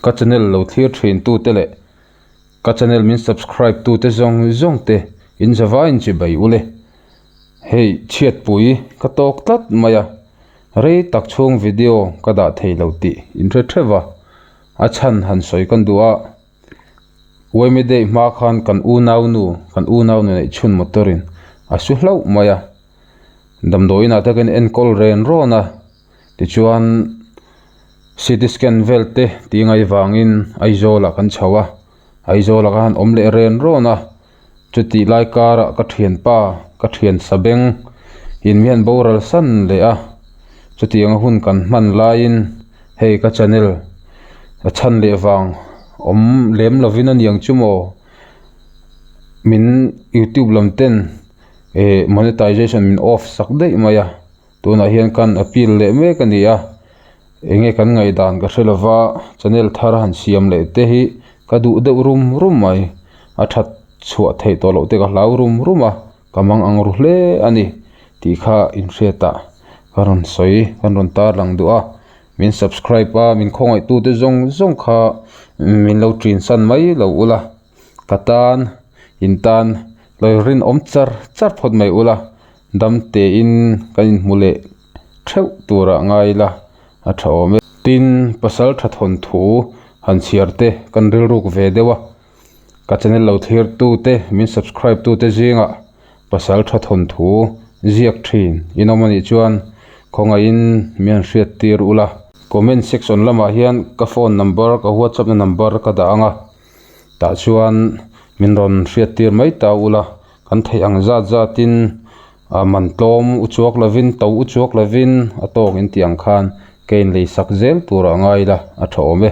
Ka channel lo thlir thin tu te leh ka channel min subscribe tu te zawng zawng te in zavaiin chibai ule. Hei chhiatpui ka tawk tlat mai a, rei tak chhung video ka dah thei lo tih in hre theuh va, a chhan han sawi kan duh a. Uaime daih hma khan kan unaunu, kan unaunu neih chhun motor in a su hlauh mai a, damdawiin ah te kan enkawl ren rawn a, tichuan CT scan vel te tih ngai vangin Aizawl ah kan chho a, Aizawl ah khan awm leh ren rawn a, chutih lai karah ka thianpa ka thian sabeng in mi han boral san leh a, chutiang a hun kan hman laiin hei ka channel a chhan leh vang awm lem lovin a niang chu maw min youtube lam ten eh monetization min off sak daih mai a. Tunah hian kan appeal leh mek a ni a, enge kan ngaihdan ka hre lova channel thar han siam leh te hi ka duh deuh rum rum mai, a that chhuah theih tawh loh te ka hlau rum rum a, ka mang ang ru hle a ni tih kha inhriatah ka rawn sawi kan rawn tarlang duh a, min subscribe a min khawngaihtute zawng zawng kha min lo ṭin san mai lo ula. Ka tan, in tan lo rinawm char char phawt mai ula, dam tein kan inhmu leh theuh turah ngai ila a tha awm e. Tin, pasal tha thawnthu han chhiar te kan rilruk ve deuh a, ka channel lo thlir tu te, min subscribe tu te zingah pasal tha thawnthu ziak thin in awm anih chuan khawngaihin mi han hriat tir ula. Comment section lamah hian ka phone number, ka whatsapp na number ka dah ang a. Tah chuan min rawn hriat tir mai ta ula, kan theih ang zat zatin ah man tlawm u chuak lovin to u chuak lovin a tawk in tih ang khan ka inlei sak zel turah ngai ila a tha awm e.